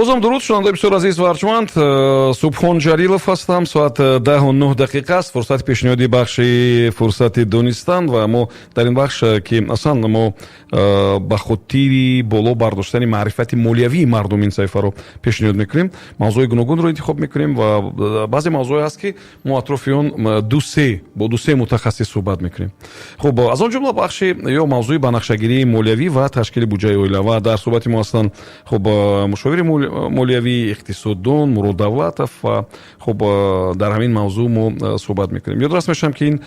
Бозам дуруд, шунавандаи бисёр азиз ва арҷманд. Субҳон Ҷалилов ҳастам. Соат 10:09 аст. Фурсати пешниҳоди бахши «Фурсати донистан», ва мо дар ин бахш, ки аслан мо ба хотири боло бардоштани маърифати молиявии мардум ин саҳифаро пешниҳод мекунем, мавзӯи гуногунро интихоб мекунем ва баъзе мавзӯе ҳаст, ки мо атрофи он дусе бо дусе мутахассис суҳбат мекунем. Хуб, аз он ҷумла бахши ё мавзӯи банақшагирии молиявӣ ва ташкили буҷаи оила. Ва дар суҳбати мо ҳастанд, хуб, мушовири молиявӣ, иқтисоддон Мурод Давлатов. Ва хуб, дар ҳамин мавзӯъ мо суҳбат мекунем. Ёдрас мешавам, ки ин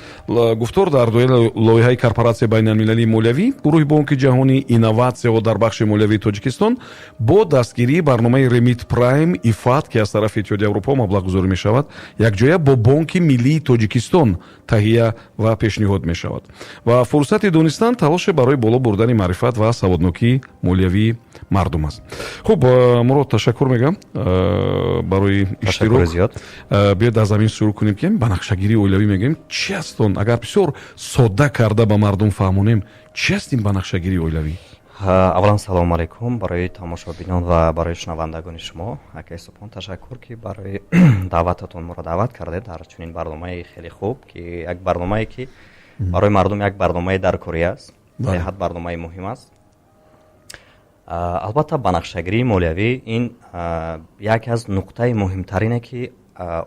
гуфтор дар доираи лоиҳаи Корпоратсияи байналмилалии молиявӣ, Гурӯҳи Бонки Ҷаҳонӣ, инноватсияҳо дар бахши молиявии Тоҷикистон бо дастгирии барномаи Remit Prime ИФАД, ки аз тарафи Иттиҳоди Аврупо маблағгузорӣ мешавад, якҷоя бо Бонки Миллии Тоҷикистон таҳия ва пешниҳод мешавад. Ва «Фурсати донистан» талоше барои боло бурдани маърифат ва саводнокии молиявии мардум аст. Хуб, Мурод, ташаккур мегӯям барои иштирок. Биёед, аз замин шурӯъ кунем, ки банақшагирии оилавӣ мегӯем, чи аст он? Агар бисёр содда карда ба мардум фаҳмонем, чи аст ин банақшагирии оилавӣ? Аввалан, салому алайкум барои тамошобинон ва барои шунавандагони шумо. Акаи Субҳон, ташаккур, ки барои даъвататон моро даъват кардед дар чунин барномаи хеле хуб, ки як барномае, ки барои мардум як барномаи даркорӣ аст, беҳад барномаи муҳим аст. Албатта, банақшагирии молиявӣ ин яке аз нуқтаи муҳимтарине, ки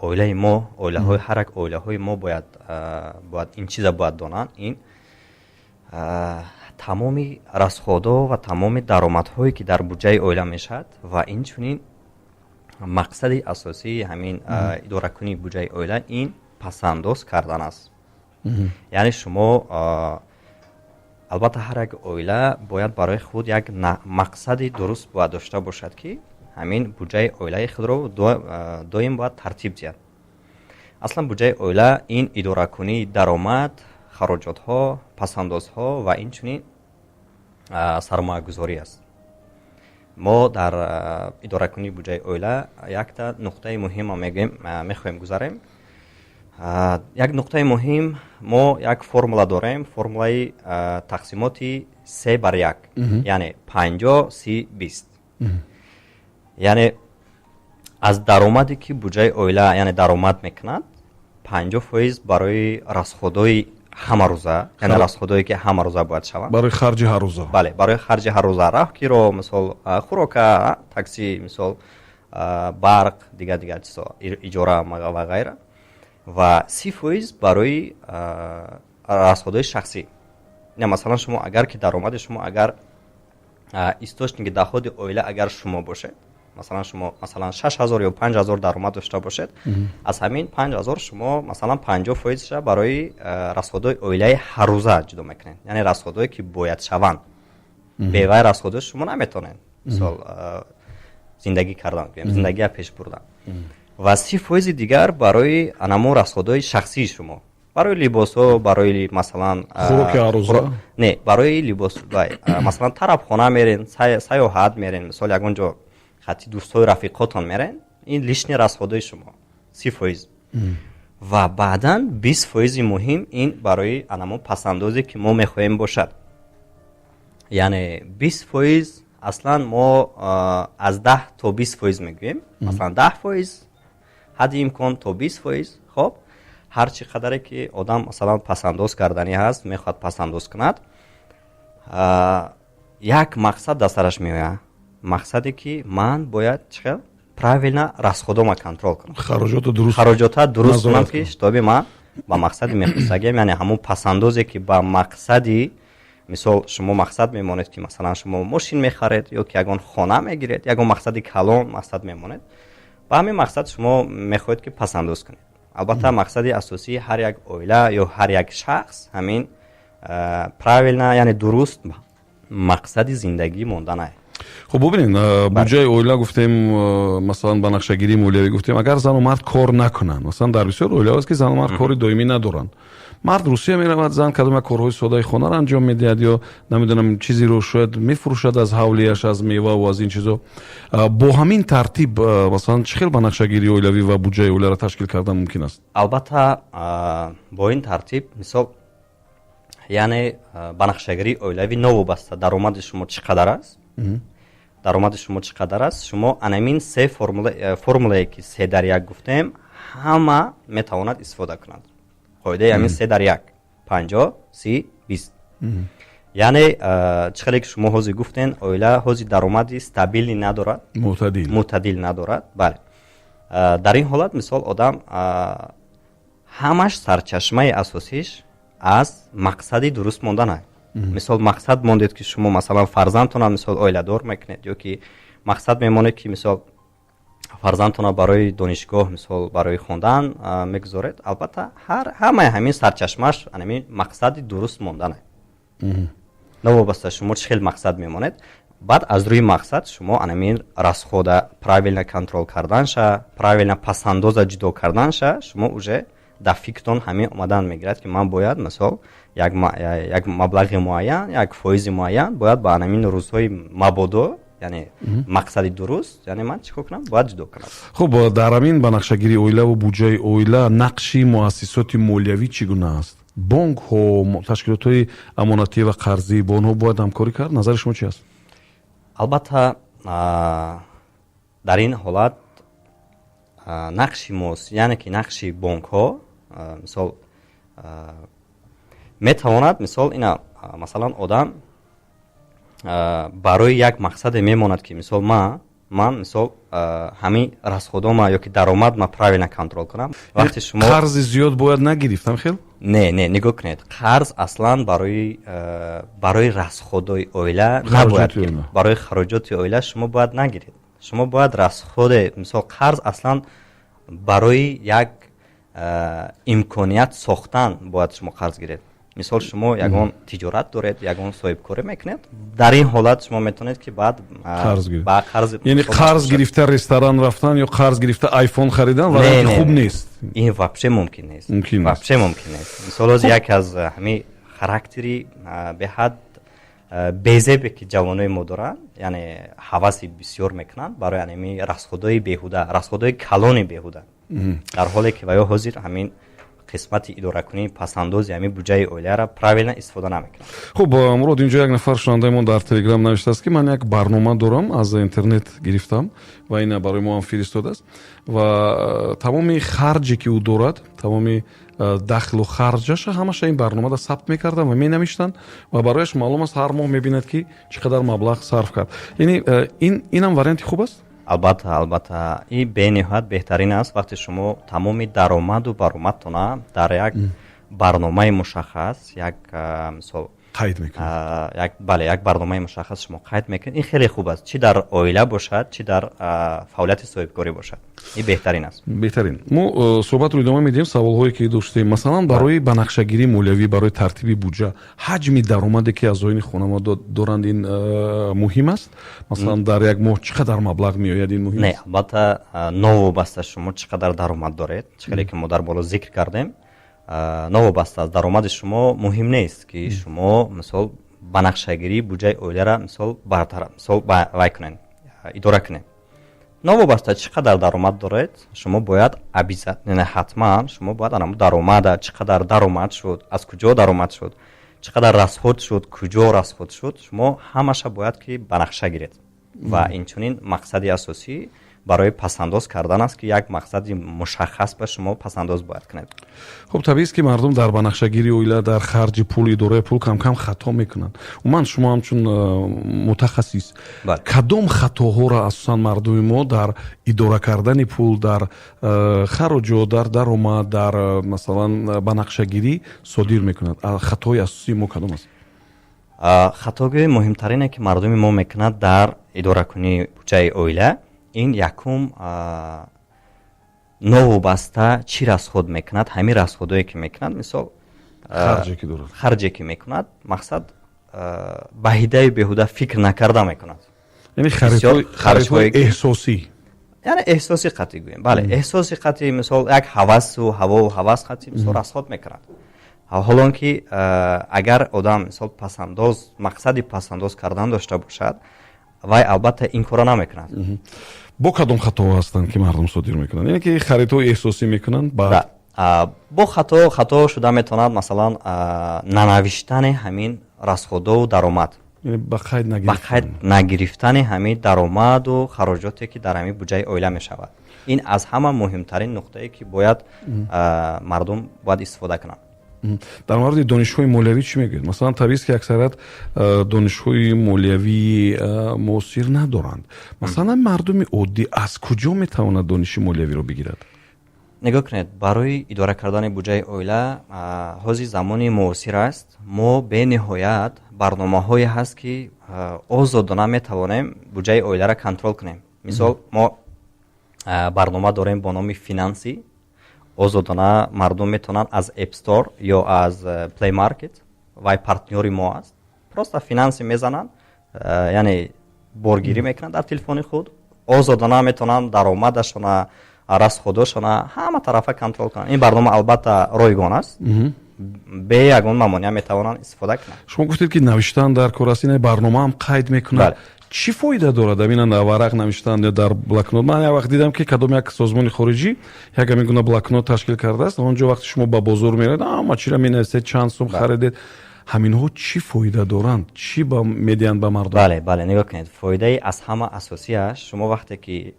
оилаи мо, оилаҳои, ҳар як оилаҳои мо бояд ин чиза бояд донанд. Ин тамоми расходҳо ва тамоми даромадҳое, ки дар буҷаи оила мешавад, ва инчунин мақсади асосии ҳамин идоракунии буҷаи оила ин пасандоз кардан аст. Яъне шумо, албатта, ҳар як оила бояд барои худ як мақсади дуруст бояд дошта бошад, ки ҳамин буҷаи оилаи худро доим бояд тартиб диҳад. Аслан буҷаи оила ин идоракунии даромад, хароҷотҳо, пасандозҳо ва инчунин сармоягузорӣ аст. Мо дар идоракунии буҷаи оила якта нуқтаи муҳимма мегӯем, мехоҳем гузарем. Як нуқтаи муҳим: мо як формула дорем, формулаи тақсимоти 3 бар 1, яъне 50, 30, 20. Яъне аз даромаде, ки буҷаи оила, яъне даромад мекунад, 50% барои расходҳои ҳамарӯза, яъне расходҳое, ки ҳамарӯза бояд шаванд. Барои харҷи ҳаррӯза. Бале, барои харҷи ҳаррӯза: роҳкиро, мисол, хӯрока, такси, мисол, барқ, дигар дигар чизҳо, иҷора ва ғайра, ва 30% барои расходҳои шахсӣ. Масалан, шумо агар ки даромади шумо, агар источники доходи оила агар шумо бошед, масалан, шумо, масалан, 6000 ё 5000 даромад дошта бошед, аз ҳамин 5000 шумо, масалан, 50 фоизша барои расходҳои оилаи ҳаррӯза ҷудо мекунед, яъне расходҳое, ки бояд шаванд. Бевай расходҳо шумо наметавонед, мисол, зиндагӣ кардан, зиндагия пеш бурдан. Ва 30 фоизи дигар барои анамо расходҳои шахсии шумо, барои либосҳо, барои, масалан, хӯроки ҳаррӯза. Не, барои либос, масалан, тарабхона мерен, сайёҳат мерен, мисол, ягон ҷо хати дӯстҳои рафиқотон мерен, ин лишний расходҳои шумо, 30%. Ва баъдан 20 фоизи муҳим ин барои анамо пасандозе, ки мо мехоҳем бошад. Яъне 20%, аслан мо аз 10 то 20% мегӯем, масалан, 10%, ҳадди имкон то 20%. Хоб, ҳар чӣ қадаре ки одам, масалан, пасандоз карданӣ ҳаст, мехоҳад пасандоз кунад, як мақсад дар сараш меояд, мақсаде, ки ман бояд чӣ хел правильно расходома контрол кунам. Хароҷотро дуруст. Хароҷотҳо дуруст кунам, ки чтобы ман ба мақсади мехостагиам, яъне ҳамун пасандозе, ки ба мақсади, мисол, шумо мақсад мемонед, ки, масалан, шумо мошин мехаред ё ки ягон хона мегиред, ягон мақсади калон мақсад мемонед, ба ҳамин мақсад шумо мехоҳед, ки пасандоз кунед. Албатта, мақсади асосии ҳар як оила ё ҳар як шахс ҳамин правильно, яъне дуруст мақсади зиндагӣ монданае. Хуб, бубинед, буҷаи оила гуфтем, масалан, ба нақшагирии молиявӣ гуфтем. Агар зану мард кор накунанд, масалан, дар бисёр оилаҳо аст, ки зану мард кори доимӣ надоранд, мард Русия меравад, зан кадом як корҳои содаи хонаро анҷом медиҳад ё намедонам, чизеро шояд мефурӯшад аз ҳавлияш, аз меваву аз ин чизо. Бо ҳамин тартиб, масалан, чӣ хел ба нақшагирии оилавӣ ва буҷаи оиларо ташкил кардан мумкин аст? Албатта, бо ин тартиб, мисол, яъне ба нақшагирии оилавӣ новобаста даромади шумо чӣ қадар аст. Даромади шумо чӣ қадар аст, шумо анамин се формулае, ки 3 дар 1 гуфтем, ҳама метавонад истифода кунад. Қоидаи ҳамин 3 дар 1: 50, 30, 20. Яъне чӣ хеле ки шумо ҳозир гуфтен, оила ҳозир даромади стабильный надорад. Мӯътадил. Мӯътадил надорад, бале. Дар ин ҳолат, мисол, одам ҳамаш сарчашмаи асосиш аз мақсади дуруст монданай. Мисол, мақсад мондед, ки шумо, масалан, фарзандтона, мисол, оиладор мекунед ё ки мақсад мемонед, ки, мисол, фарзандтона барои донишгоҳ, мисол, барои хондан мегузоред, албатта, ҳамаи ҳамин сарчашмааш ҳамин мақсади дуруст монданай. Новобаста шумо чӣ хел мақсад мемонед, баъд аз рӯи мақсад шумо анамин расхода правильно контроль карданша, правильно пасандоза ҷудо карданша, шумо уже дар фикртон ҳамин омадан мегирад, ки ман бояд, мисол, як маблағи муайян, як фоизи муайян бояд ба анамин рӯзҳои мабодо, яъне мақсади дуруст, яъне ман чӣ кор кунам, бояд ҷудо кунам. Хуб, дар ҳамин банақшагирии оилаву буҷаи оила нақши муассисоти молиявӣ чӣ гуна аст? Бонкҳо, ташкилотҳои амонатӣ ва қарзӣ, бо онҳо бояд ҳамкорӣ кард? Назари шумо чи аст? Албатта, дар ин ҳолат нақши яъне ки нақши бонкҳо, мисол, метавонад, мисол, ина, масалан, одам барои як мақсаде мемонад, ки, мисол, ман, мисол, ҳамин расходома ё ки даромадма правильно контроль кунам. Вақте шумо қарзи зиёд бояд нагирифтам хел? Не, нигоҳ кунед, қарз аслан барои расходои оила набояд. Барои хароҷоти оила шумо бояд нагиред. Шумо бояд расходе, мисол, қарз аслан барои як имконият сохтан бояд шумо қарз гиред. Мисол, шумо ягон тиҷорат доред, ягон соҳибкорӣ мекунед, дар ин ҳолат шумо метавонед, ки баъд ба қарз. Яъне қарз гирифта ресторан рафтан ё қарз гирифта айфон харидан варианти хуб нест? Ин вообще мумкин нест, вообще мумкин нест. Мисол, ҳозир яке аз ҳамин характери беҳад безебе, ки ҷавонои мо доранд, яъне ҳаваси бисёр мекунанд барои ҳамин расходҳои беҳуда, расходҳои калони беҳуда, дар ҳоле ки ва ё ҳозир ҳамин қисмати идоракунии пасандози ҳамин буҷаи оиларо правильно истифода намекунад. Хуб, Мурод, инҷо як нафар шунавандаи мо дар Телеграм навиштааст, ки ман як барнома дорам, аз интернет гирифтам ва ина барои мо ҳам фиристодааст ва тамоми харҷе, ки ӯ дорад, тамоми дахлу харҷаша ҳамаша ин барномада сабт мекардам ва менавиштанд ва барояш маълум аст, ҳар моҳ мебинад, ки чӣ қадар маблағ сарф кард. Яъне инам варианти хуб аст? Албатта, албатта, ин бениҳоят беҳтарин аст. Вақте шумо тамоми даромаду баромадтона дар як барномаи мушаххас, як, мисол, қайд мекунед. Як, бале, як барномаи мушаххас шумо қайд мекунед, ин хеле хуб аст, чӣ дар оила бошад, чӣ дар фаъолияти соҳибкорӣ бошад, ин беҳтарин аст. Беҳтарин. Мо суҳбатро идома медиҳем. Саволҳое, ки доштем, масалан, барои банақшагирии молиявӣ, барои тартиби буҷа ҳаҷми даромаде, ки аъзоини хонавода доранд, ин муҳим аст? Масалан, дар як моҳ чӣ қадар маблағ меояд, ин муҳим? Не, албатта, новобаста шумо чӣ қадар даромад доред, чӣ хеле ки мо дар боло зикр кардем, новобаста аз даромади шумо муҳим нест, ки шумо, мисол, ба нақшагирии буҷаи оиларо, мисол, мисол, вай кунед, идора кунед. Новобаста чӣ қадар даромад доред, шумо бояд обязательно, ҳатман шумо бояд анамо даромада, чӣ қадар даромад шуд, аз куҷо даромад шуд, чӣ қадар расход шуд, куҷо расход шуд, шумо ҳамаша бояд ки ба нақша гиред. Ва инчунин мақсади асосӣ барои пасандоз кардан аст, ки як мақсади мушаххас ба шумо пасандоз бояд кунед. Хуб, табиист, ки мардум дар банақшагирии оила, дар харҷи пул, идораи пул кам-кам хато мекунанд. Умуман, шумо ҳамчун мутахассис, кадом хатоҳоро асосан мардуми мо дар идора кардани пул, дар хароҷот, дар даромад, дар масалан, банақшагирӣ содир мекунанд? Хатои асосии мо кадом аст? Хатогии муҳимтарине, ки мардуми мо мекунад дар идоракунии буҷаи оила, ин якум, новобаста чӣ расход мекунад, ҳамин расходое, ки мекунад, мисол, харҷе, ки мекунад, мақсад, ба ҳидаи беҳуда фикр накарда мекунад. Яъне харидҳои эҳсосӣ. Яъне эҳсоси қатъӣ гӯем, бале, эҳсоси қатъӣ, мисол, як ҳавасу ҳавову ҳавас қатъӣ, мисол, расход мекунад, ҳолон ки агар одам, мисол, пасандоз, мақсади пасандоз кардан дошта бошад, вай албатта ин корро намекунад. Бо кадом хатоҳо ҳастанд, ки мардум содир мекунанд? Яъне ки харидҳои эҳсосӣ мекунанд, баъд? Бо хато шуда метавонад, масалан, нанавиштани ҳамин расходову даромад. Ба қайд ба қайд нагирифтани ҳамин даромаду хароҷоте, ки дар ҳамин буҷаи оила мешавад. Ин аз ҳама муҳимтарин нуқтае, ки бояд мардум бояд истифода кунанд. Дар мавриди донишҳои молиявӣ чӣ мегӯед? Масалан, табиист, ки аксарият донишҳои молиявии муосир надоранд. Масалан, мардуми оддӣ аз куҷо метавонад дониши молиявиро бигирад? Нигоҳ кунед, барои идора кардани буҷаи оила ҳозир замони муосир аст. Мо бениҳоят барномаҳое ҳаст, ки озодона метавонем буҷаи оиларо контрол кунем. Мисол, мо барнома дорем бо номи «Финанси». Озодона мардум метавонанд аз App Store ё аз Play Market, вай партнёри мо аст, просто «Финанси» мезананд, яъне боргирӣ мекунанд дар телефони худ, озодона метавонанд даромадашона, расходошона ҳама тарафа контрол кунанд. Ин барнома, албатта, ройгон аст, бе ягон мамоният метавонанд истифода кунанд. Шумо гуфтед, ки навиштан дар кор аст, ин барномаам қайд мекунад. Чӣ фоида дорад амина дар варақ навиштан ё дар блокнот? Ман як вақт дидам, ки кадом як созмони хориҷӣ як ҳамин гуна блокнот ташкил кардааст. Он ҷо вақте шумо ба бозор меравед, ҳама чиро менависед, чанд сум харидед. Ҳаминҳо чӣ фоида доранд, чӣ медиҳанд ба мардум? Бале, нигоҳ кунед, фоидаи аз ҳама асосиаш: шумо вақте ки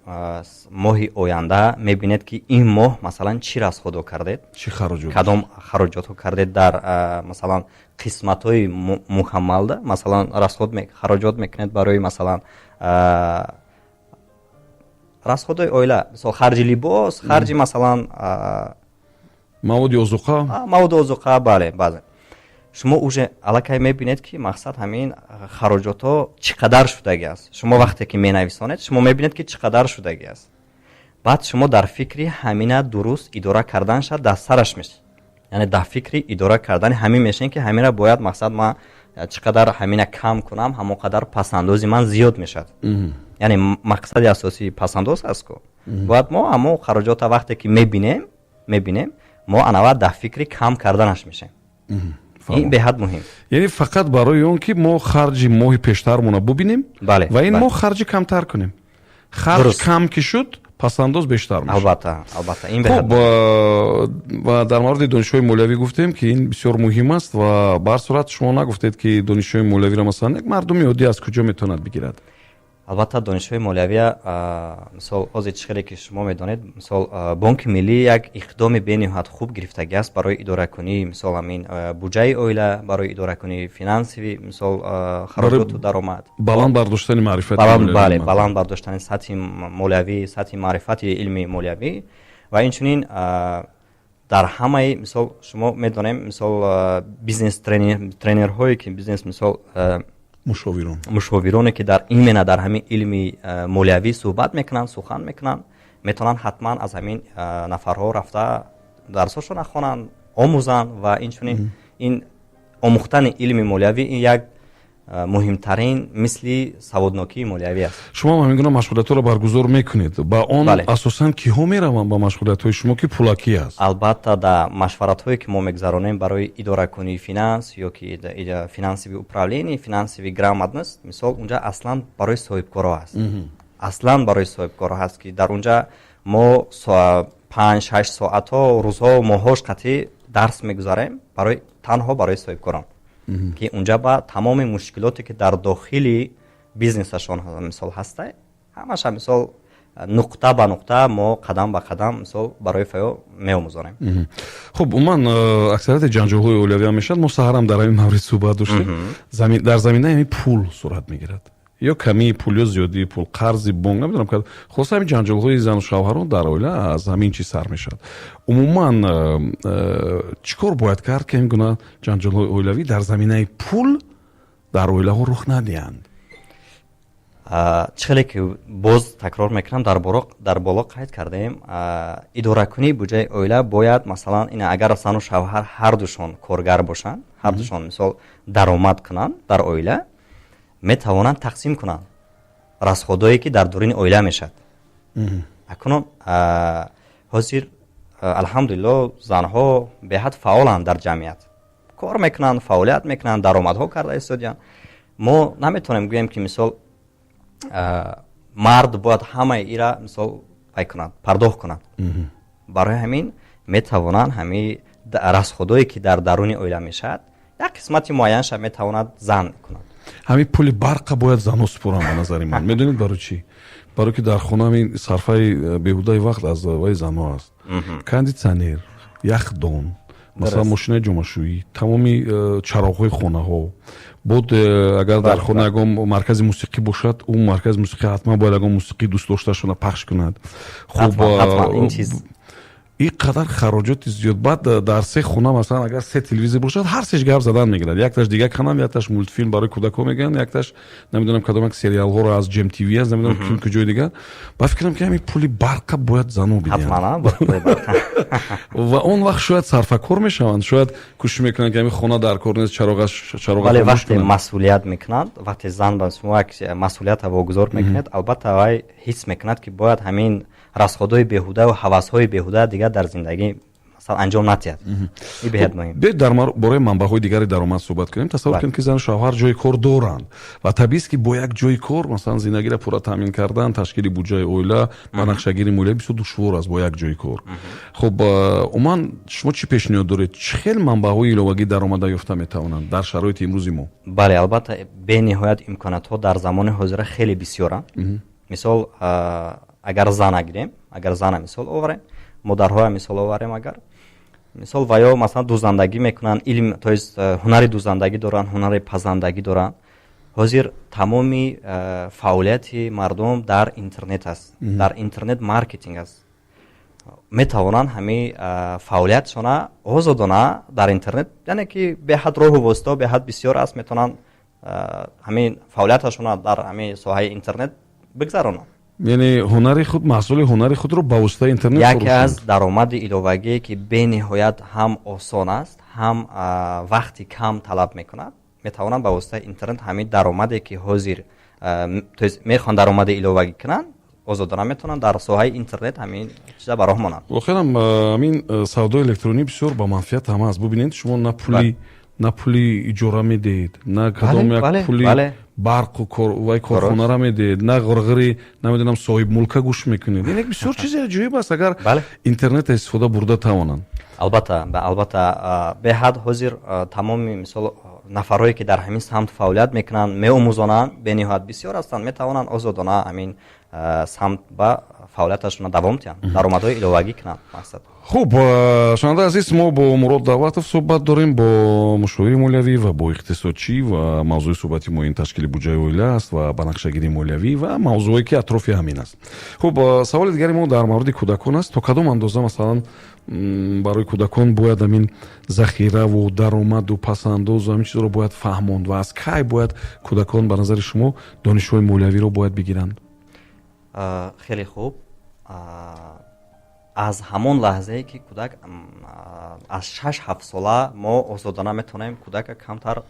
моҳи оянда мебинед, ки ин моҳ, масалан, чӣ расходо кардед, чӣ хароҷот, кадом хароҷотҳо кардед дар, масалан, қисматҳои мукаммалда, масалан, расход, хароҷот мекунед барои, масалан, расходои оила, мисол, харҷи либос, харҷи, масалан, маводи озуқа. Маводи озуқа, бале. Баъзе шумо уже аллакай мебинед, ки мақсад ҳамин хароҷотҳо чӣ қадар шудагӣ аст. Шумо вақте ки менависонед, шумо мебинед, ки чӣ қадар шудагӣ аст. Баъд шумо дар фикри ҳамина дуруст идора карданша дар сараш мешед, яъне дар фикри идора кардани ҳамин мешавем, ки ҳамина бояд, мақсад, ман чӣ қадар ҳамина кам кунам, ҳамон қадар пасандози ман зиёд мешавад. Яъне мақсади асосии пасандоз аст ку. Бояд мо ҳамон хароҷота вақте ки мебинем, мо анавад дар фикри кам карданаш мешавем. Ин беҳад муҳим. Яъне фақат барои он ки мо харҷи моҳи пештармона бубинем ва ин моҳ харҷи камтар кунем. Харҷ кам ки шуд, пасандоз бештар мешавад. Албатта, ин хуб. Ва дар мавриди донишҳои молиявӣ гуфтем, ки ин бисёр муҳим аст. Ва ба ҳар сурат, шумо нагуфтед, ки донишҳои молиявиро, масалан, як мардуми оддӣ аз куҷо метавонад бигирад? Албатта, донишҳои молиявия, мисол, ҳозир чӣ хеле ки шумо медонед, мисол, Бонки Миллӣ як иқдоми бениҳоят хуб гирифтагӣ аст барои идоракунии, мисол, ҳамин буҷаи оила, барои идоракунии финансовый, мисол, хароҷоту даромад. Баланд бардоштани маърифати. Бале, баланд бардоштани сатҳи молиявӣ, сатҳи маърифати илми молиявӣ. Ва инчунин дар ҳамаи, мисол, шумо медонем, мисол, бизнес тренерҳое ки бизнес, мисол, мушовирон. Мушовироне, ки дар именно дар ҳамин илми молиявӣ суҳбат мекунанд, сухан мекунанд, метавонанд ҳатман аз ҳамин нафарҳо рафта дарсҳошона хонанд, омӯзанд. Ва инчунин ин омӯхтани илми молиявӣ, ин як муҳимтарин мисли саводнокии молиявӣ аст. Шумо ҳам ҳамин гуна машғулиятҳоро баргузор мекунед. Ба он асосан киҳо мераванд, ба машғулиятҳои шумо, ки пулакӣ аст? Албатта, дар машваратҳое, ки мо мегузаронем барои идоракунии финанс ё ки финансовый управление, финансовый грамотность, мисол, унҷа аслан барои соҳибкоро аст, аслан барои соҳибкоро ҳаст, ки дар унҷа мо 5-6 соатҳо, рӯзҳо, моҳҳош қатъӣ дарс мегузарем барои, танҳо барои соҳибкорон, ки унҷа ба тамоми мушкилоте, ки дар дохили бизнесашон, мисол, ҳаста, ҳамаша, мисол, нуқта ба нуқта мо қадам ба қадам, мисол, барои фаё меомӯзонем. Хуб, умуман аксарияти ҷанҷолҳои оилавӣ мешавад, мо саҳарам дар ҳамин маврид суҳбат доштем, дар заминаи ҳамин пул сурат мегирад, ё камии пул, ё зиёдии пул, қарзи бонк, намедонам. Хулоса, ҳамин ҷанҷолҳои зану шавҳарон дар оила аз ҳамин чиз сар мешавад. Умуман, чӣ кор бояд кард, ки ҳамин гуна ҷанҷолҳои оилавӣ дар заминаи пул дар оилаҳо рух надиҳанд? Чӣ хеле ки боз такрор мекунам, дар боло қайд кардаем, идоракунии буҷаи оила бояд, масалан, ин агар зану шавҳар ҳардушон коргар бошанд, ҳардушон, мисол, даромад кунанд дар оила, метавонанд тақсим кунанд расходое, ки дар дуруни оила мешавад. Акнун ҳозир, алҳамдулилло, занҳо беҳад фаъоланд, дар ҷамъият кор мекунанд, фаъолият мекунанд, даромадҳо карда истодиянд. Мо наметавонем гӯем, ки, мисол, мард бояд ҳамаи ира, мисол, вай кунад, пардохт кунад. Барои ҳамин метавонанд ҳамин расходое, ки дар даруни оила мешавад, як қисмати муайянша метавонад зан кунад. Ҳамин пули барқа бояд занҳо супоранд, ба назари ман. Медонед барои чӣ? Барое ки дар хона ҳамин сарфаи беҳудаи вақт аз ваи занҳо аст: кондитсионер, яхдон, масалан, мошинаи ҷомашӯӣ, тамоми чароғҳои хонаҳо. Бод агар дар хона ягон маркази мусиқӣ бошад, ӯ маркази мусиқӣ ҳатман бояд ягон мусиқии дӯстдошташона пахш кунад. Хуб, ин қадар хароҷоти зиёд. Баъд дар се хона, масалан, агар се телевизор бошад, ҳар сеш гап задан мегирад: якташ дигар канал, якташ мультфилм барои кӯдакҳо мегӯянд, якташ намедонам кадом як сериалҳоро аз Ҷем ТВ аст, намедонам ким, куҷои дигар. Ба фикрам, ки ҳамин пули барқа бояд занҳо бидиҳанд ва он вақт шояд сарфакор мешаванд, шояд кӯшиш мекунанд, ки ҳамин хона дар кор нест, чароғаш чароға. Вале вақте масъулият мекунанд, вақте зан ба шумо як масъулията вогузор мекунед, албатта, вай ҳис мекунад, ки бояд ҳамин расходҳои беҳуда ва ҳавасҳои беҳуда дигар дар зиндагӣ, масалан, анҷом натиҳад. Ин беҳад муҳим. Биёед, дар бораи манбаъҳои дигари даромад суҳбат кунем. Тасаввур кунед, ки зану шавҳар ҷои кор доранд ва табиист, ки бо як ҷои кор, масалан, зиндагиро пурра таъмин кардан, ташкили буҷаи оила ва нақшагирии молия бисёр душвор аст бо як ҷои кор. Хуб, умуман, шумо чӣ пешниҳод доред? Чӣ хел манбаъҳои иловагии даромада ёфта метавонанд дар шароити имрӯзи мо? Бале, албатта, бениҳоят имкониятҳо дар замони ҳозира хеле бисёранд. Мисол, агар зана гирем, агар зана мисол оварем, модарҳоя мисол оварем, агар, мисол, ва ё, масалан, дӯзандагӣ мекунанд, илм, то есть ҳунари дӯзандагӣ доранд, ҳунари пазандагӣ доранд. Ҳозир тамоми фаъолияти мардум дар интернет аст, дар интернет маркетинг аст. Метавонанд ҳамин фаъолиятшона озодона дар интернет, яъне ки беҳад роҳу воситаҳо беҳад бисёр аст, метавонанд ҳамин фаъолияташона дар ҳамин соҳаи интернет бигзаронанд. Яъне ҳунари худ, маҳсули ҳунари худро ба воситаи интернет. Яке аз даромади иловагие, ки бениҳоят ҳам осон аст, ҳам вақти кам талаб мекунад, метавонанд ба воситаи интернет ҳамин даромаде, ки ҳозир, то есть мехоҳанд даромади иловагӣ кунанд, озодона метавонанд дар соҳаи интернет ҳамин чиза ба роҳ монанд. Воқеан, ҳамин савдои электронӣ бисёр ба манфиат ҳама аст. Бубинед, шумо на пули иҷора медиҳед, на кадом як пули барқу вай корхонара медиҳед, на ғирғири, намедонам, соҳибмулка гӯш мекунед. Ин як бисёр чизи аҷоиб аст, агар интернета истифода бурда тавонанд. Албатта, албатта, беҳад ҳозир тамоми, мисол, нафарҳое, ки дар ҳамин самт фаъолият мекунанд, меомӯзонанд, бениҳоят бисёр ҳастанд. Метавонанд озодона ҳамин самт ба фаъолияташонро давом диҳанд, даромадҳои иловагӣ кунанд, мақсад. Хуб, шунавандаи азиз, мо бо Мурод Давлатов суҳбат дорем, бо мушовири молиявӣ ва бо иқтисодчӣ, ва мавзӯи суҳбати мо ин ташкили буҷаи оила аст ва ба нақшагирии молиявӣ ва мавзӯое, ки атрофи ҳамин аст. Хуб, саволи дигари мо дар мавриди кӯдакон аст. То кадом андоза, масалан, барои кӯдакон бояд ҳамин захираву даромаду пасандозу ҳамин чизро бояд фаҳмонд ва аз кай бояд кӯдакон, ба назари шумо, донишҳои молиявиро бояд бигиранд? Хеле хуб. Аз ҳамон лаҳзае, ки кӯдак аз 6-7 сола, мо озодона метавонем кӯдака камтар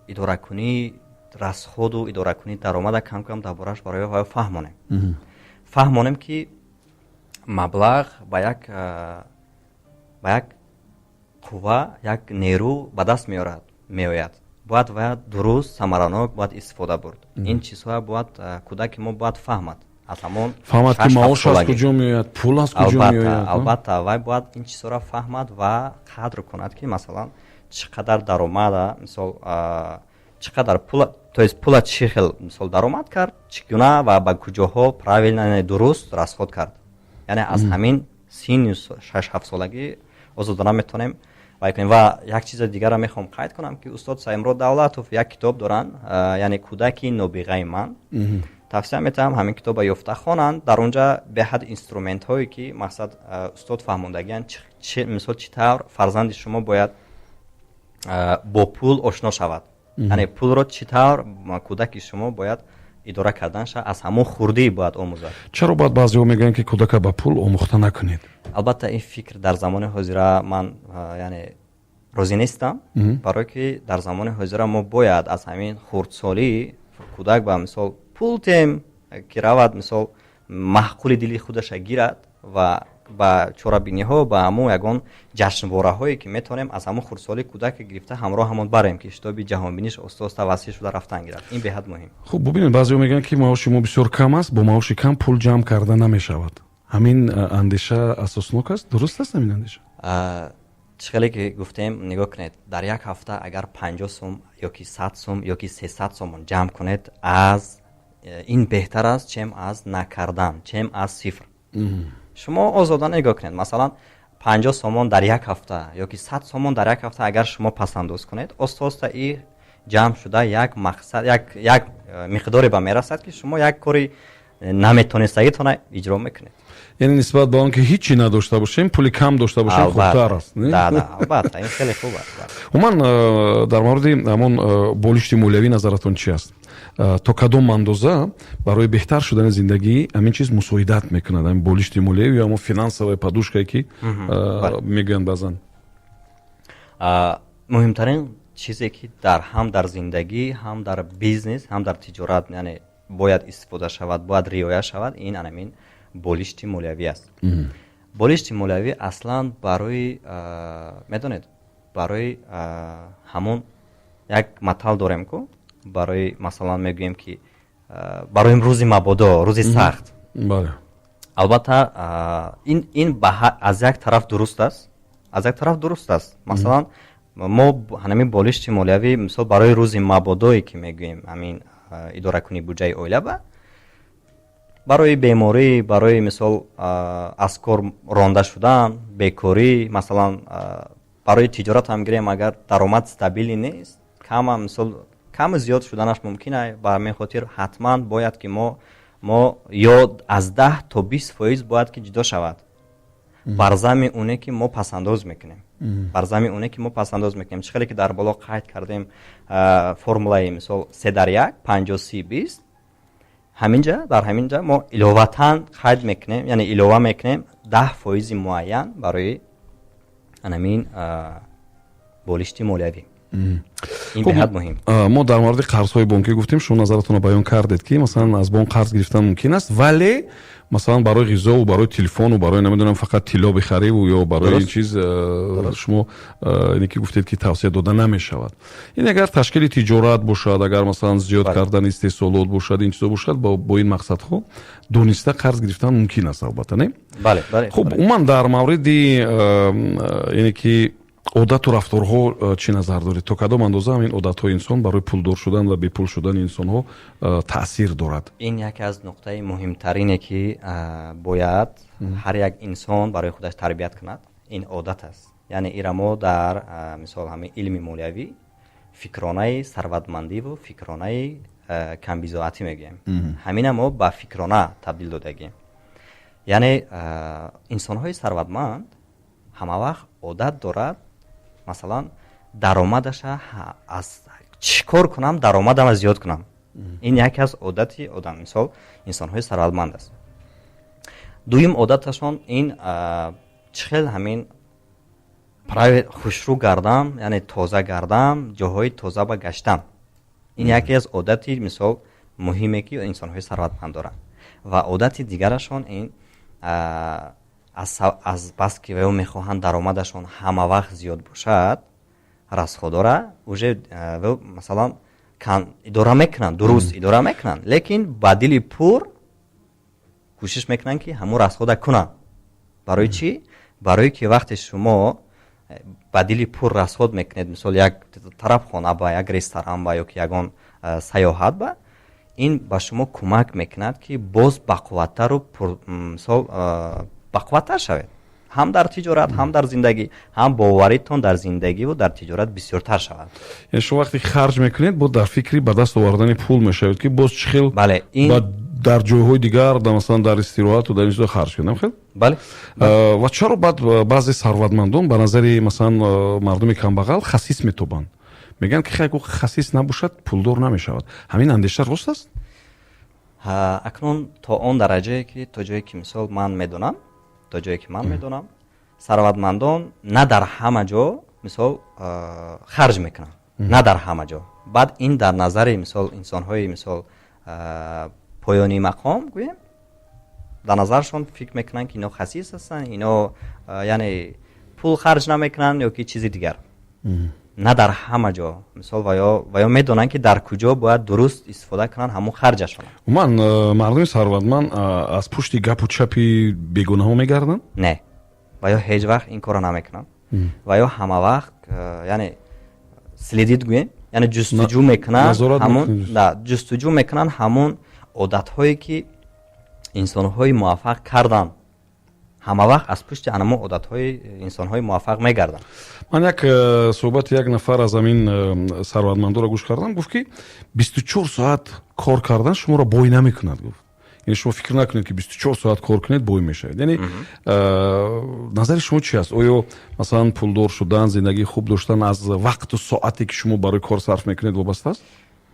идоракунии расходу идоракунии даромада кам кам дар бораш барои вай фаҳмонем, ки маблағ ба як қувва, як нерӯ ба даст меорад, меояд, бояд вая дуруст, самаранок бояд истифода бурд. Ин чизҳоя бояд кӯдаки мо бояд фаҳмад аз ҳамон Фаҳмад, ки маош аз куҷо меояд, пул аз куҷо меояд. Албатта, вай бояд ин чизҳоро фаҳмад ва қадр кунад, ки, масалан, чӣ қадар даромада, мисол, чӣ қадар пул, то есть пула чӣ хел, мисол, даромад кард, чӣ гуна ва ба куҷоҳо правильно, дуруст расход кард. Яъне аз ҳамин синни 6-7 солагӣ озодона метавонем вай кунем. Ва як чизи дигарро мехоҳам қайд кунам, ки устод Саимурод Давлатов як китоб доранд, яъне «Кӯдаки нобиғаи ман». Тавсия метавам ҳамин китоба ёфта хонанд. Дар он ҷа беҳад инструментҳое, ки, мақсад, устод фаҳмондагианд, мисол, чӣ тавр фарзанди шумо бояд бо пул ошно шавад, яъне пулро чӣ тавр кӯдаки шумо бояд идора карданша аз ҳамон хурдӣ бояд омӯзад. Чаро баъд баъзеҳо мегӯянд, ки кӯдака ба пул омӯхта накунед? Албатта, ин фикр дар замони ҳозира ман, яъне, розӣ нестам, барое ки дар замони ҳозира мо бояд аз ҳамин хурдсолӣ кӯдак ба, мисол, пул тем, ки равад, мисол, маъқули дили худаша гирад ва ба чорабиниҳо, ба ҳамон ягон ҷашнвораҳое, ки метавонем, аз ҳамон хурдсолӣ кӯдаке гирифта ҳамроҳ ҳамон барем, ки шитоби ҷаҳонбиниш оста оста васеъ шуда рафтан гирад. Ин беҳад муҳим. Хуб, бубинед, баъзеҳо мегӯянд, ки маоши мо бисёр кам аст, бо маоши кам пул ҷамъ карда намешавад. Ҳамин андеша асоснок аст? Дуруст аст ҳамин андеша? Чӣ хеле ки гуфтем, нигоҳ кунед, дар як ҳафта агар 50 сум ёки 100 сум ёки 300 сомон ҷамъ кунед, аз ин беҳтар аст, чем аз накардан, чем аз сифр. Шумо озодона нигоҳ кунед, масалан, 50 сомон дар як ҳафта ёки 100 сомон дар як ҳафта агар шумо пасандоз кунед, оста оста и ҷамъ шуда як мақсад, як миқдоре ба мерасад, ки шумо як кори наметонистагитона иҷро мекунед. Яъне нисбат ба он ки ҳичи надошта бошем, пули кам дошта бошем, хубтар аст. Албатта, ин хеле хуб аст. Умуман, дар мавриди ҳамон болишти молиявӣ назаратон чи аст? То кадом андоза барои беҳтар шудани зиндагӣ ҳамин чиз мусоидат мекунад, ҳамин болишти молиявӣ ё ҳамон финансовая подушка е ки мегӯянд баъзан? Муҳимтарин чизе ки дар ҳам дар зиндагӣ, ҳам дар бизнес, ҳам дар тиҷорат, яъне бояд истифода шавад, бояд риоя шавад, ин анамин болишти молиявӣ аст. Болишти молиявӣ аслан барои, медонед, барои ҳамон як матал дорем ку, барои, масалан, мегӯем ки барои рӯзи мабодо, рӯзи сахт. Албатта, ин аз як тараф дуруст аст, аз як тараф дуруст аст. Масалан, мо ҳамин болишти молиявӣ, мисол, барои рӯзи мабодое ки мегӯем, ҳамин идоракунии буҷаи оила ба барои беморӣ, барои, мисол, аз кор ронда шудан, бекорӣ, масалан, барои тиҷорат ҳам гирем, агар даромад стабильный нест, кама, мисол, каму зиёд шуданаш мумкин аст. Ба ҳамин хотир ҳатман бояд ки мо ё аз 10 то 20% бояд ки ҷудо шавад бар зами оне ки мо пасандоз мекунем, бар зами оне ки мо пасандоз мекунем. Чӣ хеле ки дар боло қайд кардем, формулаи, мисол, 3 дар 1, 50, 30, 20, ҳаминҷа, дар ҳаминҷа мо иловатан қайд мекунем, яъне илова мекунем 10 фоизи муайян барои анамин болишти молиявӣ. Ин беҳад муҳим. Мо дар мавриди қарзҳои бонкӣ гуфтем, шумо назаратонро баён кардед, ки масалан аз бонк қарз гирифтан мумкин аст, вале масалан барои ғизову барои телефону барои, намедонам, фақат тилло бихариву ё барои ин чиз шумо ине ки гуфтед, ки тавсия дода намешавад. Ин агар ташкили тиҷорат бошад, агар масалан зиёд кардани истеҳсолот бошад, ин чизо бошад, бо ин мақсадҳо дониста қарз гирифтан мумкин аст, албатта, не? Бале. Хуб, умуман дар мавриди ине ки одату рафторҳо чӣ назар доред? То кадом андоза ҳамин одатҳои инсон барои пулдор шудан ва бепул шудани инсонҳо таъсир дорад? Ин яке аз нуқтаи муҳимтарине ки бояд ҳар як инсон барои худаш тарбият кунад, ин одат аст. Яъне ира мо дар, мисол, ҳамин илми молиявӣ фикронаи сарватмандиву фикронаи камбизоатӣ мегӯем. Ҳамина мо ба фикрона табдил додагем. Яъне инсонҳои сарватманд ҳамавақт одат дорад, масалан, даромадаша аз чӣ кор кунам, даромадама зиёд кунам. Ин яке аз одати одам, мисол, инсонҳои сарватманд аст. Дуюм одаташон ин чӣ хел ҳамин хушрӯ гардам, яъне тоза гардам, ҷоҳои тоза ба гаштан. Ин яке аз одати, мисол, муҳиме ки инсонҳои сарватманд доранд. Ва одати дигарашон ин аз бас ки ваё мехоҳанд даромадашон ҳама вақт зиёд бошад, расход ора уже, масалан, идора мекунанд, дуруст идора мекунанд, лекин ба дили пур кӯшиш мекунанд, ки ҳамун расход а кунанд. Барои чӣ? Барое ки вақте шумо ба дили пур расход мекунед, мисол, як тарабхона ба, як ресторан ба ё ки ягон саёҳат ба, ин ба шумо кӯмак мекунад, ки боз бақувваттару, мисол, бақувваттар шавед, ҳам дар тиҷорат, ҳам дар зиндагӣ, ҳам боваритон дар зиндагиву дар тиҷорат бисёртар шавад. Яъне шумо вақте харҷ мекунед, боз дар фикри ба даст овардани пул мешавед, ки боз чӣ хел бале ин дар ҷойҳои дигар, масалан, дар истироҳату дар ин чизо харҷ кунем, хел. Бале. Ва чаро баъд баъзе сарватмандон ба назари, масалан, мардуми камбағал хасис метобанд? Мегӯянд, ки хай, хасис набошад, пулдор намешавад. Ҳамин андеша рост аст? Акнун то он дараҷае ки, то ҷое ки, мисол, ман медонам, то ҷое ки ман медонам, сарватмандон на дар ҳама ҷо, мисол, харҷ мекунанд, на дар ҳама ҷо. Баъд ин дар назари, мисол, инсонҳои, мисол, поёнии мақом гӯем, дар назаршон фикр мекунанд, ки ино хасис ҳастанд, ино, яъне, пул харҷ намекунанд ё ки чизи дигар. На дар ҳама ҷо, мисол, ва ё медонанд, ки дар куҷо бояд дуруст истифода кунанд ҳамун харҷашон. Умуман, мардуми сарватманд аз пушти гапу чапи бегунаҳо мегарданд? Не, ва ё ҳеҷ вақт ин корро намекунанд. Ва ё ҳама вақт, яъне следить гӯем, яъне ҷустуҷӯ мекунанд ҳамон, ҷустуҷӯ мекунанд ҳамон одатҳое, ки инсонҳои муваффақ карданд. Ҳама вақт аз пушти анамон одатҳои инсонҳои муваффақ мегарданд. Ман як суҳбати як нафар аз ҳамин сарватмандоро гӯш кардам. Гуфт, ки 24 соат кор кардан шуморо бой намекунад, гуфт. Яъне шумо фикр накунед, ки 24 соат кор кунед, бой мешавед. Яъне назари шумо чи аст? Оё, масалан, пулдор шудан, зиндагии хуб доштан аз вақту соате, ки шумо барои кор сарф мекунед, вобаста аст?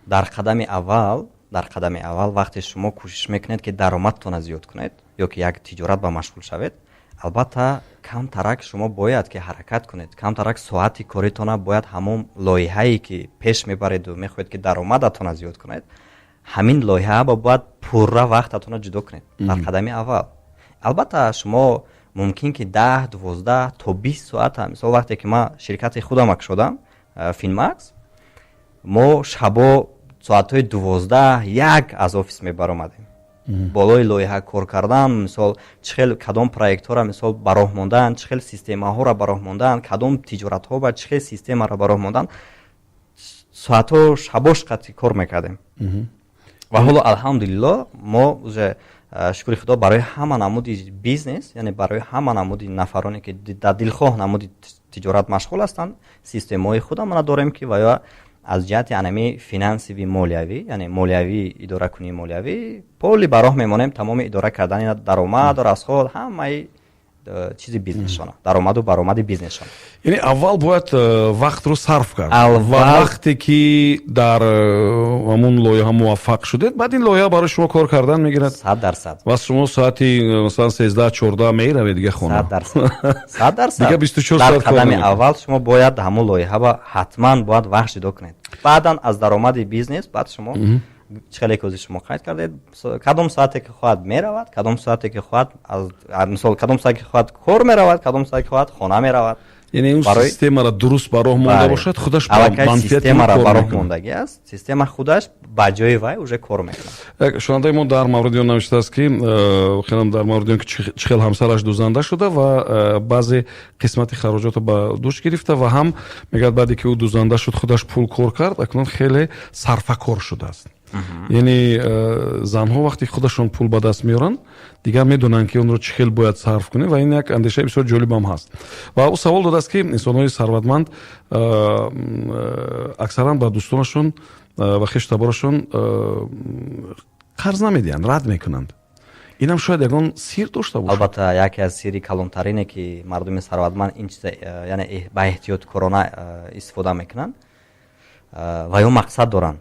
Дар қадами аввал, вақте шумо кӯшиш мекунед, ки даромадтона зиёд кунед ё ки як тиҷорат ба машғул шавед, албатта, камтарак шумо бояд ки ҳаракат кунед, камтарак соати коритона бояд ҳамон лоиҳае, ки пеш мебареду мехоҳед, ки даромадатона зиёд кунед, ҳамин лоиҳа ба бояд пурра вақтатона ҷудо кунед. Дар қадами аввал, албатта, шумо мумкин ки 10, 12 то 20 соата. Мисол, вақте ки ман ширкати худама кушодам, Финмакс, мо шабо соатҳои 12, 1 аз офис мебаромадем, болои лоиҳа кор кардан. Мисол, чӣ хел кадом проектҳоро, мисол, ба роҳ мондан, чӣ хел системаҳоро ба роҳ мондан, кадом тиҷоратҳо ба чӣ хел системаро ба роҳ мондан, соатҳо шабош қатъи кор мекардем. Ва ҳоло, алҳамдулилло, мо уже, шукри Худо, барои ҳама намуди бизнес, яъне барои ҳама намуди нафароне, ки дар дилхоҳ намуди тиҷорат машғул ҳастанд, системаҳои худамона дорем, ки ва ё аз ҷиҳати анами финансовый, молиявӣ, яъне молиявӣ, идоракунии молиявӣ поли ба роҳ мемонем. Тамоми идора кардани даромаду расход, ҳамаи чизи бизнесшона, даромаду баромади бизнесшона. Яъне аввал бояд вақтро сарф кард ва вақте ки дар ҳамун лоиҳа муваффақ шудед, баъд ин лоиҳа барои шумо кор кардан мегирад. 100%. Ва шумо соати, масалан, 13, 14 меравед дига хона. 100%, 100%. Дига 24 Дар соат кор қадами намекунед. аввал шумо бояд ҳамун лоиҳа ба ҳатман бояд вақт ҷудо кунед. Баъдан аз даромади бизнес баъд шумо, чӣ хеле ки ҳозир шумо қайд кардед, кадом соате ки хоҳад меравад, кадом соате ки хоҳад мисол, кадом соате ки хоҳад кор меравад, кадом соате ки хоҳад хона меравад. Яъне он системаро дуруст ба роҳ монда бошад, худаш ба Аллакай манфиати ӯ системаро кор ба роҳ мекунад. мондагӣ аст, система худаш ба ҷои вай уже кор мекунад. Як шунавандаи мо дар мавриди он навиштааст, ки воқеан дар мавриди он ки чӣ хел ҳамсараш дузанда шуда ва баъзе қисмати хароҷотро ба дӯш гирифта, ва ҳам мегӯяд, баъде ки ӯ дузанда шуд, худаш пул кор кард, акнун хеле сарфакор шудааст. Яъне занҳо вақте худашон пул ба даст меоранд, дигар медонанд, ки онро чӣ хел бояд сарф кунем. Ва ин як андешаи бисёр ҷолибам ҳаст. Ва ӯ савол додааст, ки инсонҳои сарватманд аксаран ба дӯстонашон ва хешу таборашон қарз намедиҳанд, рад мекунанд. Инам шояд ягон сир дошта бошад. Албатта, яке аз сири калонтарине, ки мардуми сарватманд ин чиза яъне ба эҳтиёткорона истифода мекунанд, ва ё мақсад доранд,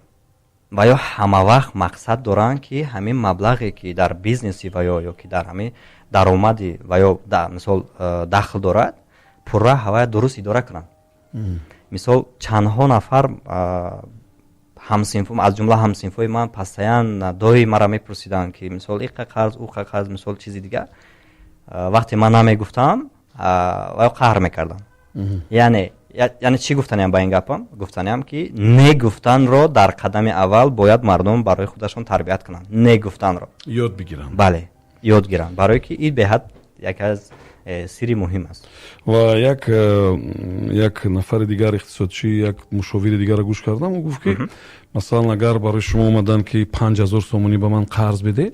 ва ё ҳамавақт мақсад доранд, ки ҳамин маблағе, ки дар бизнеси ва ё ки дар ҳамин даромади ва ё мисол дахл дорад, пурра ҳавая дуруст идора кунанд. Мисол, чандҳо нафар ҳамсинф, аз ҷумла ҳамсинфҳои ман, постоянно дои мара мепурсиданд, ки мисол иқа қарз, уқа қарз, мисол, чизи дигар. Вақте ман намегуфтам, ва ё қаҳр мекардам. Яъне чӣ гуфтаниям ба ин гапам? Гуфтаниям, ки не гуфтанро дар қадами аввал бояд мардум барои худашон тарбият кунанд, не гуфтанро. Ёд бигиранд. Бале, ёд гиранд, барое ки ин беҳад яке аз сири муҳим аст. Ва як нафари дигар, иқтисодчӣ, як мушовири дигарро гӯш кардам. Ӯ гуфт, ки масалан, агар барои шумо омаданд, ки 5000 сомонӣ ба ман қарз бидеҳ,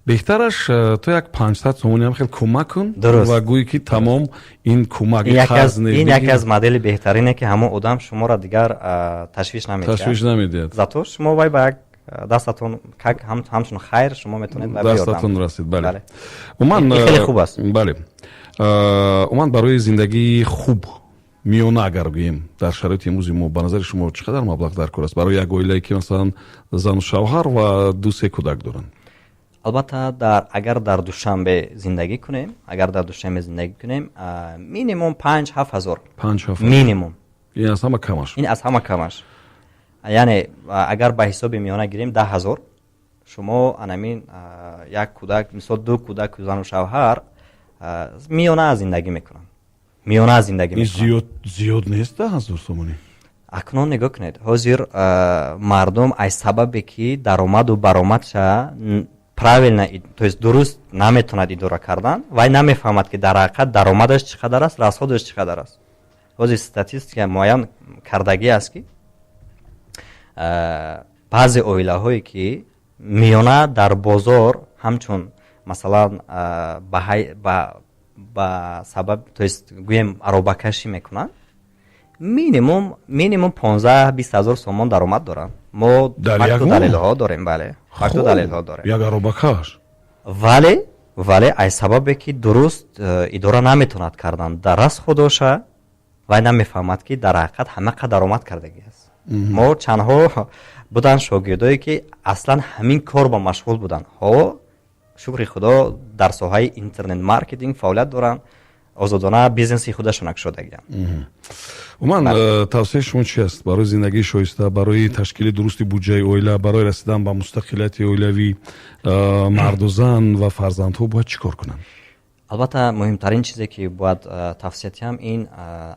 беҳтараш то як 500 сомонӣ ҳам хел кӯмак кун ва гӯй, ки тамом, ин кӯмак. Ин яке аз модели беҳтарине, ки ҳамон одам шуморо дигар ташвиш намедиҳад. Ташвиш намедиҳад. Зато шумо вай ба як дастатон, как ҳамчун хайр, шумо метавонед. Дастатон расид, бале. Умуман хеле хуб аст. Бале, умуман барои зиндагии хуб, миёна агар гӯем, дар шароити имрӯзи мо, ба назари шумо, чӣ қадар маблағ дар кор аст барои як оилае, ки масалан зану шавҳар ва ду се кӯдак доранд? Албатта, агар дар Душанбе зиндагӣ кунем, агар дар Душанбе зиндагӣ кунем, минимум 5-7 ҳазор. 5-7. Минимум. Ин аз ҳама камаш. Ин аз ҳама камаш. Яъне агар ба ҳисоби миёна гирем, 10 000, шумо анамин як кӯдак, мисол, ду кӯдак, зану шавҳар миёна зиндагӣ мекунанд, миёна зиндагӣ. Зиёд, зиёд нест 10 000 сомонӣ? Акнун нигоҳ кунед, ҳозир мардум аз сабабе ки даромаду баромадша правильно, то есть дуруст наметавонад идора кардан, вай намефаҳмад, ки дар ҳақиқат даромадаш чӣ қадар аст, расходаш чӣ қадар аст. Ҳозир статистика муайян кардагӣ аст, ки баъзе оилаҳое, ки миёна дар бозор ҳамчун, масалан, ба сабаб, то есть, гӯем, аробакашӣ мекунанд, минимум 15-20 ҳазор сомон даромад доранд. Мо факту далелҳо дорем, бале, факту далелҳо дорем. Як аробакаш? Вале аз сабабе ки дуруст идора наметавонад кардан дар расходоша, вай намефаҳмад, ки дар ҳақиқат ҳамақа даромад кардагӣ аст. Мо чандҳо буданд шогирдое, ки аслан ҳамин кор ба машғул буданд. Ҳоло, шукри Худо, дар соҳаи интернет маркетинг фаъолият доранд, озодона бизнеси худашона кушодагианд. Умуман, тавсияи шумо чи аст барои зиндагии шоиста, барои ташкили дурусти буҷаи оила, барои расидан ба мустақилияти оилавӣ? Марду зан ва фарзандҳо бояд чӣ кор кунанд? Албатта, муҳимтарин чизе, ки бояд тавсия диҳам, ин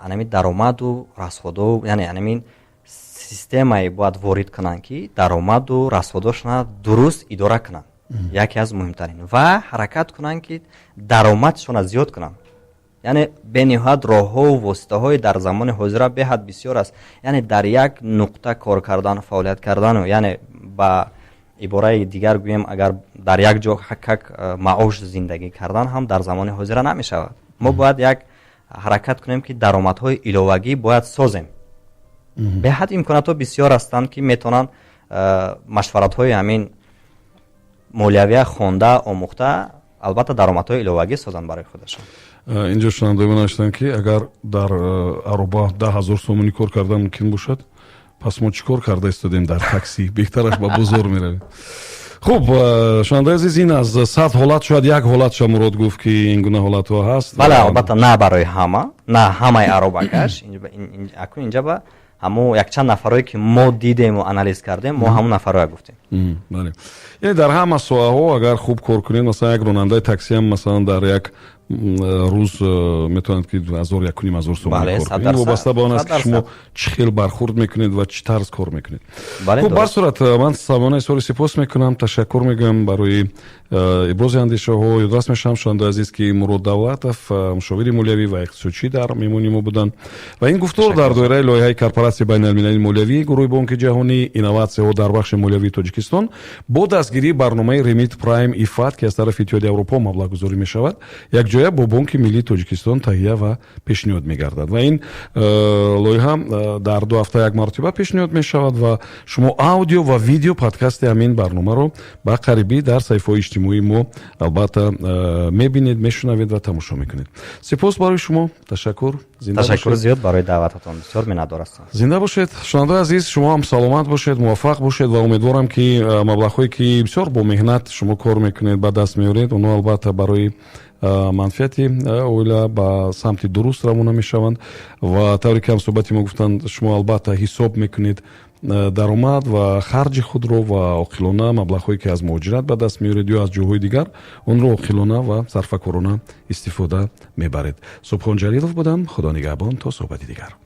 анами даромаду расходо, яъне анамин системае бояд ворид кунанд, ки даромаду расходошона дуруст идора кунанд, яке аз муҳимтарин, ва ҳаракат кунанд, ки даромадшона зиёд кунанд. Яъне бениҳоят роҳҳову воситаҳои дар замони ҳозира беҳад бисёр аст. Яъне дар як нуқта кор кардан, фаъолият кардану, яъне ба ибораи дигар гӯем, агар дар як ҷо как маош зиндагӣ кардан ҳам дар замони ҳозира намешавад. Мо бояд як ҳаракат кунем, ки даромадҳои иловагӣ бояд созем. Беҳад имконотҳо бисёр ҳастанд, ки метавонанд машваратҳои ҳамин молиявия хонда, омӯхта, албатта, даромадҳои иловагӣ созанд барои худашон. Инҷо шунавандаи навиштанд, ки агар дар ароба 10 000 сомонӣ кор кардан мумкин бошад, пас мо чӣ кор карда истодем дар таксӣ? Беҳтараш ба бозор меравем. Хуб, шунавандаи азиз, ин аз 100 ҳолат шояд як ҳолатша Мурод гуфт, ки ин гуна ҳолатҳо ҳаст. Бале, албатта, на барои ҳама, на ҳамаи аробакаш. Акун инҷа ба ҳамо якчанд нафарое, ки мо дидему анализ кардем, мо ҳамон нафарое гуфтем. Бале, яъне дар ҳама соҳаҳо агар хуб кор кунед, масалан, як ронандаи таксиам, масалан, дар як рӯз метавонад, ки ҳазор, 1,5 ҳазор сомонӣ кор кунед. Вобаста ба он аст, ки шумо чӣ хел бархурд мекунед ва чӣ тарз кор мекунед. Хуб, бар сурат, ман самона изҳори сипос мекунам, ташаккур мегӯям барои ибрози андешаҳо. Ёдрас мешавам, шунавандаи азиз, ки Мурод Давлатов, мушовири молиявӣ ва иқтисодчӣ, дар меҳмони мо буданд ва ин гуфтор дар доираи лоиҳаи Корпоратсияи байналмилалии молиявии гурӯҳи Бонки Ҷаҳонӣ «Инноватсияҳо дар бахши молиявии Тоҷикистон» бо дастгирии барномаи Remit Prime IFAD, ки аз тарафи Иттиҳоди Аврупо маблағгузорӣ мешавад, якҷоя бо Бонки Миллии Тоҷикистон таҳия ва пешниҳод мегардад. Ва ин лоиҳа дар 2 ҳафта як маротиба пешниҳод мешавад ва шумо аудио ва видео подкасти ҳамин барномаро ба қарибӣ дар саҳифаҳои иҷтимоии мо, албатта, мебинед, мешунавед ва тамошо мекунед. Сипос барои шумо, ташаккур. Ташаккур зиёд барои даъвататон, бисёр миннатдор ҳастам. Зинда бошед. Шунавандаи азиз, шумо ҳам саломат бошед, муваффақ бошед ва умедворам, ки маблағҳое, ки бисёр бо меҳнат шумо кор мекунед, ба даст меоред, онҳо, албатта, барои манфиати оила ба самти дуруст равона мешаванд. Ва тавре ки ҳамсӯҳбати мо гуфтанд, шумо, албатта, ҳисоб мекунед даромад ва харҷи худро ва оқилона маблағҳое, ки аз муҳоҷират ба даст меоред ё аз ҷойҳои дигар, онро оқилона ва сарфакорона истифода мебаред. Субҳон Ҷалилов будам. Худо нигаҳбон, то суҳбати дигар.